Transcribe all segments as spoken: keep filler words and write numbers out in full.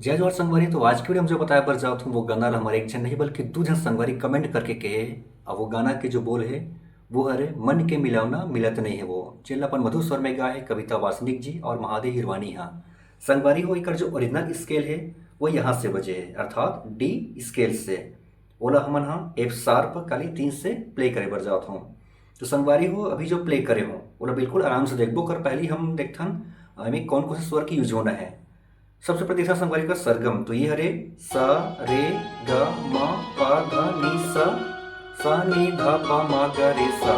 जय जोहार संगवारी। तो आज के वीडियो में जो बताए बर जात हूँ, वो गाना ला हमर एक झन नहीं बल्कि दू झन संगवारी कमेंट करके कहे। अब वो गाना के जो बोल है, वो हरे मन के मिलावना मिलत नहीं है वो, जेला अपन मधु स्वर में गाए है कविता वासनिक जी और महादेव हिरवानी हा। संगवारी हो, एकर जो ओरिजिनल स्केल है, वो यहाँ से बजे है, अर्थात डी स्केल से। ओला हमन हा एफ शार्प काली तीन से प्ले करे बर जात हूँ। तो संगवारी हो, अभी जो प्ले करे हो, ओला बिल्कुल आराम से देखबो कर। पहली हम देखथन, एमे कौन कौन से स्वर के यूज होना है। सबसे पहले देखा संगवारी का सरगम, तो ये हरे सा रे ग म पा ध नी सा, सा नी ध पा मा ग रे सा।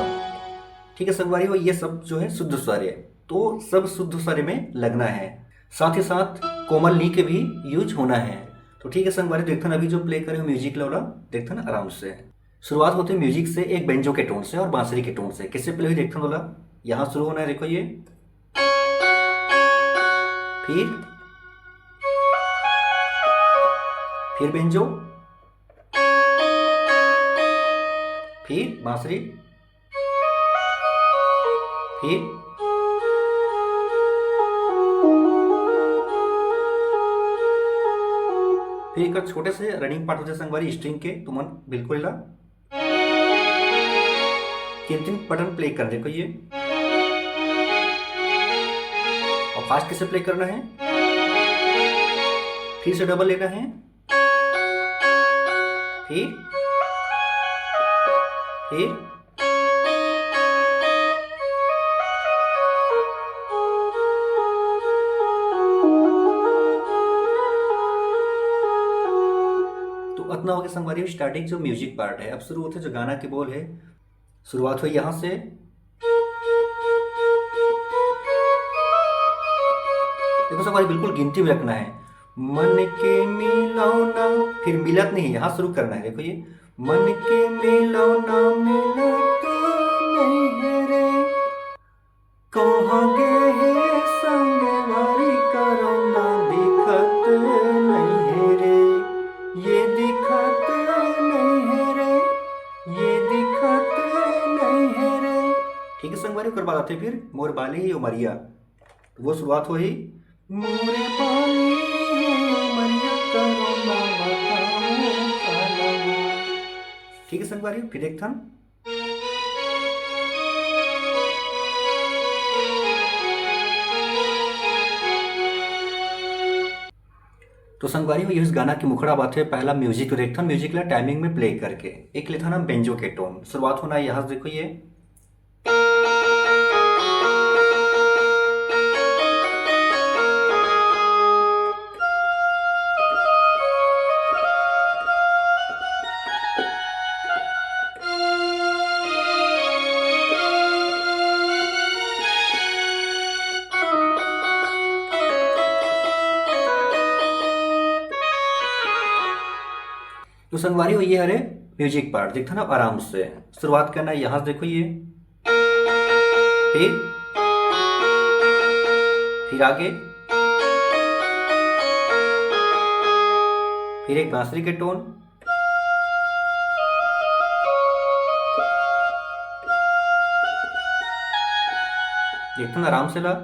ठीक है संगवारी हो, ये सब जो है शुद्ध स्वर है, तो सब शुद्ध स्वर में लगना है। साथ ही साथ कोमल नी के भी यूज होना है। तो ठीक है संगवारी, देखथन अभी जो प्ले करे हो म्यूजिक ला, ओला देखथन आराम से। शुरुआत होते म्यूजिक से, एक बेंजो के टोन से और बांसुरी के टोन से। कैसे प्ले हुई देखथन ओला। यहाँ शुरू होना है, देखो ये, फिर, फिर बेंजो, फिर बांसुरी, फिर, फिर एक छोटे से रनिंग पार्ट होते संगवारी स्ट्रिंग के, तुमन बिल्कुल ला तीन तीन बटन प्ले करने को ये, और फास्ट कैसे प्ले करना है, फिर से डबल लेना है, फिर, फिर। तो अतना हो गया संगवारी, स्टार्टिंग जो म्यूजिक पार्ट है। अब शुरू होते जो गाना के बोल है, शुरुआत हुई यहाँ से। देखो संगवारी, बिल्कुल गिनती में रखना है। मन के मिलौना, फिर मिलत नहीं, यहाँ शुरू करना है। देखो ये, मन के मिलौना मिलत नहीं है रे, कहाँ गे हे संगवारी करौना, दिखत नहीं है रे, ये दिखत नहीं है रे, ये दिखत नहीं है रे। ठीक है संगवारी, ओकर बाद आते फिर मोर बाली उमरिया, तो वो शुरुआत होही, मोरे बाली उमरिया करौना बताऊं का लगू। ठीक है संगवारी, फिर एक थन। तो संगवारी हो, ये गाना के मुखड़ा बात है, पहला म्यूजिक तो देखथन, म्यूजिक ला टाइमिंग में प्ले करके एक लेथन हम बेंजो के टोन। शुरुआत होना है यहाँ से, देखो ये। तो संगवारी हो, ये हरे म्यूजिक पार्ट, देखथन ना, आराम से शुरुआत करना है। यहाँ से देखो ये, फिर, फिर आगे, फिर एक बांसुरी के टोन, देखथन आराम से ला।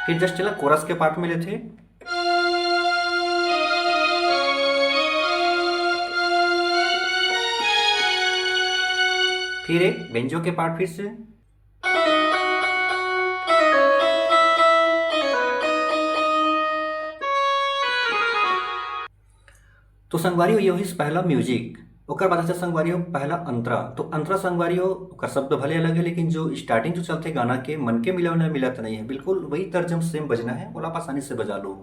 फिर जस्ट चला कोरस के पार्ट में लेथे। फिर एक बेंजो के पार्ट फिर से। तो संगवारी हो, ये होइस पहला म्यूजिक। ओकर बाद अच्छा संगवारी हो, पहला अंतरा। तो अंतरा संगवारी हो, ओकर शब्द भले अलग है, लेकिन जो स्टार्टिंग जो चलथे गाना के, मन के मिलौना मिलत नहीं है, बिल्कुल वही तर्ज म सेम बजना है, ओला आप आसानी से बजा लो।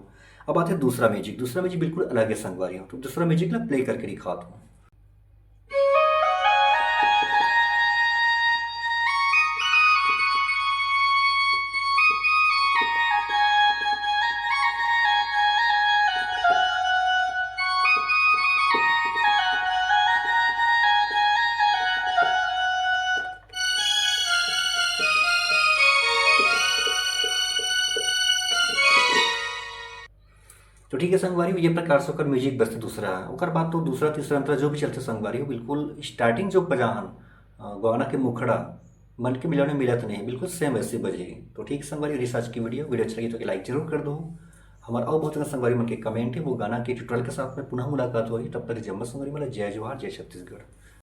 अब आथे दूसरा म्यूजिक। दूसरा म्यूजिक बिल्कुल अलग है संगवारी हो, तो दूसरा म्यूजिक ला प्ले करके दिखात हूँ। तो ठीक है संगवारी, ये प्रकार से ओकर म्यूजिक बजथे दूसरा। ओकर बाद तो दूसरा, तीसरा अंतरा जो भी चलथे संगवारी, वो बिल्कुल स्टार्टिंग जो बजाहन, अ, गाना के मुखड़ा, मन के मिलाने मिला तो नहीं, बिल्कुल सेम वैसे बजे। तो ठीक संगवारी, रहिस आज की वीडियो। वीडियो अच्छा लगी तो लाइक जरूर कर दो। हमारा और बहुत सारे संगवारी मन के कमेंट है, वो गाना के ट्यूटोरियल के साथ में पुनः मुलाकात होगी। तब तक जम्मो संगवारी मन ला जय जोहार, जय छत्तीसगढ़।